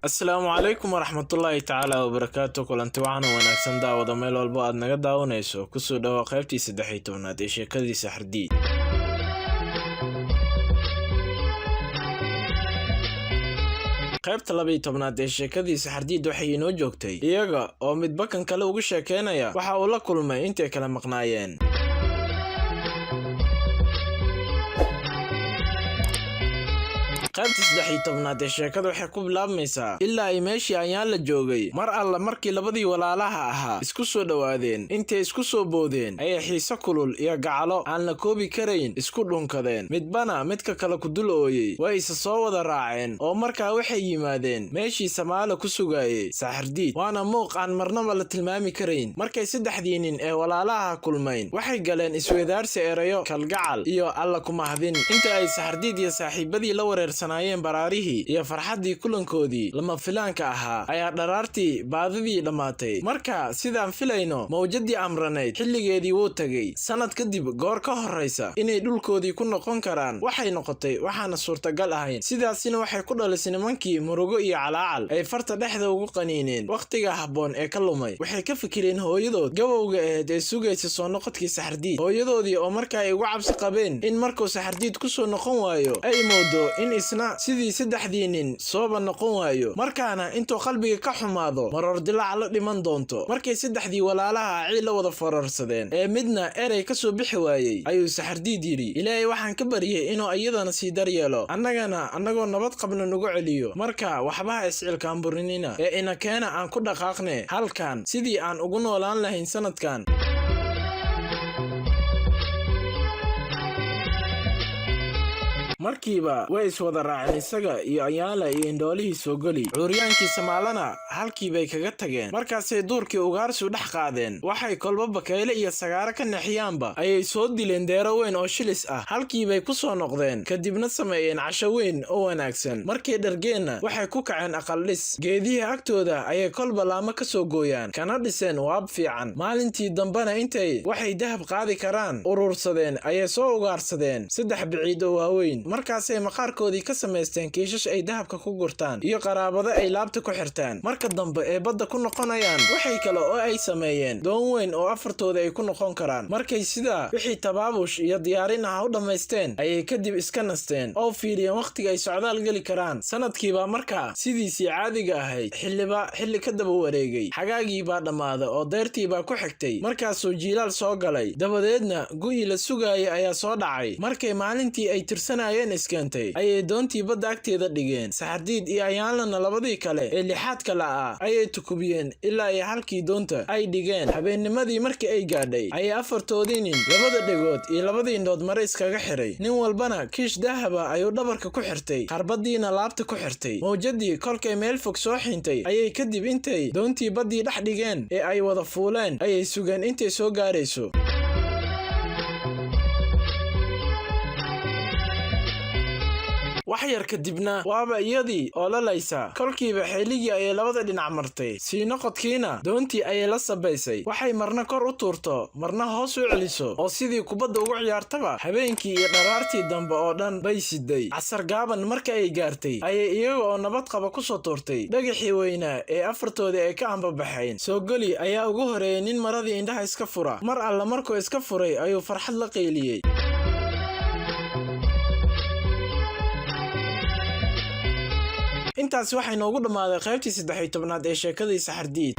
Asalaamu calaykum waraxmatullaahi tacaala wabarakaatu. Kulanti wacan oo wanaagsan, daawada, meel walbo aad naga daawanayso. Kusoo dhawo qaybtii 13aad ee sheekadii Saxardiid. Qaybta 12aad ee sheekadii Saxardiid waxay inoo joogtay iyaga oo midba kan kale ugu sheekeynaya waxa uu la kulmay intay kala maqnaayeen. Qaybta 13aad ee sheekada waxay ku bilaabmaysaa ilaa ay meeshii ayaan la joogay. Mar alla markii labadii walaalaha ahaa isku soo dhowaadeen, intay isku soo boodeen ayay xiise kulul iyo gacalo aan la koobi karayn isku dhunkadeen, midbana midka kale ku dul ooyey. Way isa soo wada raaceen oo markaa waxay yimaadeen meeshii Samaale ku sugaayey Saaxirdiid, waana muuq aan marnaba la tilmaami karayn. Markay saddexdii nin ee walaalaha kulmayn, waxay galeen isweydaarsi erayo kalgacal iyo alla ku mahadin. Inta ay Saxardiid iyo saaxiibadii la wareersanaayeen baraarihii iyo farxaddii kulankoodii lama filaanka ahaa, ayaa dharaartii baadidii dhammaatay. Marka sidaan filayno, mawjadii amranayd xilligeedii wuu tegey. Sannad kadib goor ka horraysa inay dhulkoodii ku noqon karaan waxay noqotay waxaana suurtagal ahayn. Sidaasina waxay ku dhalisay nimankii murugo iyo calaacal ay farta dhexda ugu qaniineen wakhtiga habboon ee ka lumay. Waxay ka fikireen hooyadood gabowga ahayd ee sugaysa soo noqodkii Saxardiid, hooyadoodii oo marka ay uga cabsi qabeen in markuu Saxardiid ku soo noqon waayo ay moodo in isna sidii saddexdii nin sooba noqon waayo, markaana intuu qalbiga ka xumaado maroor dilaac la dhiman doonto. Markay saddexdii walaalaha ciil la wada fororsadeen ee midna erey ka soo bixi waayey, ayuu Saxardiid yidhi: "Ilaahay waxaan ka baryey inuu iyadana sii daryeelo, annagana annagoo nabad qabna nugu celiyo. Marka waxba ha iscilkaanburinina ee ina keena aan ku dhaqaaqne halkan sidii aan ugu noolaan lahayn sanadkan." Markiiba way iswada raaceen isaga iyo Ayaala iyo indhoolihii Soogoli. Cuuryaankii Samaalana halkii bay kaga tageen. Markaasay duurkii ugaarsi u dhex qaadeen. Waxay kolba bakayle iyo sagaaro ka nexiyaanba ayay soo dileen deero weyn oo shilis ah. Halkii bay ku soo noqdeen, kadibna sameeyeen casho weyn oo wanaagsan. Markay dhargeenna waxay ku kaceen aqal dhis. Geedihii agtooda ayay kolba laamo ka soo gooyaan, kana dhiseen waab fiican. Maalintii dambena intay waxay dahab qaadi karaan urursadeen ayay soo ugaarsadeen saddex biciid oo waaweyn. Markaasay maqaarkoodii ka samaysteen kiishash ay dahabka ku gurtaan iyo qaraabado ay laabta ku xirtaan marka dambe ee badda ku noqonayaan. Waxay kale oo ay sameeyeen doon weyn oo afartooda ay ku noqon karaan. Markay sidaa wixii tabaabush iyo diyaarin ah u dhammaysteen ayay kadib iska nasteen oo fiiriyeen wakhtiga ay socdaal geli karaan. Sanadkiibaa markaa sidiisii caadiga ahayd xilliba xilli ka daba wareegay. Xagaagii baa dhammaaday oo deyrtii baa ku xigtay. Markaasuu jiilaal soo galay, dabadeedna gu'ii la sugaayay ayaa soo dhacay. Markay maalintii ay tirsanayeen iskeentay ayay doontii badda agteeda dhigeen. Saxardiid iyo Ayaanlana labadii kale ee lixaadka la'aa ayay tukubiyeen ilaa ay halkii doonta ay dhigeen. Habeennimadii markii ay gaadhay ayay afartoodii nin labada dhegood iyo labadii indhood mare iskaga xiray. Nin walbana kiish dahaba ayuu dhabarka ku xirtay, qarbadiina laabta ku xirtay. Mawjadii kolkay meel fog soo xintay ayay kadib intay doontii baddii dhex dhigeen ee ay wada fuuleen ayay sugeen intay soo gaarayso. Wax yar kadibna waaba iyadii oo lalaysa. Kolkiiba xeeligii ayay labada dhinac martay. Sii noqodkiina doontii ayay la sabaysay. Waxay marna kor u tuurto, marna hoos u celiso oo sidii kubadda ugu ciyaartaba, habeenkii iyo dharaartii dambe oo dhan bay siday. Casar gaaban marka ay gaartay ayay iyaga oo nabad qaba ku soo tuurtay dhagaxii weynaa ee afartoodii ay ka ambabaxeen. Soogoli ayaa ugu horeeyey nin maradii indhaha iska fura. Mar alla markuu iska furay ayuu farxad la qayliyey. Intaasi waxay noogu dhammaaday qaybtii 13aad ee sheekadii Saxardiid.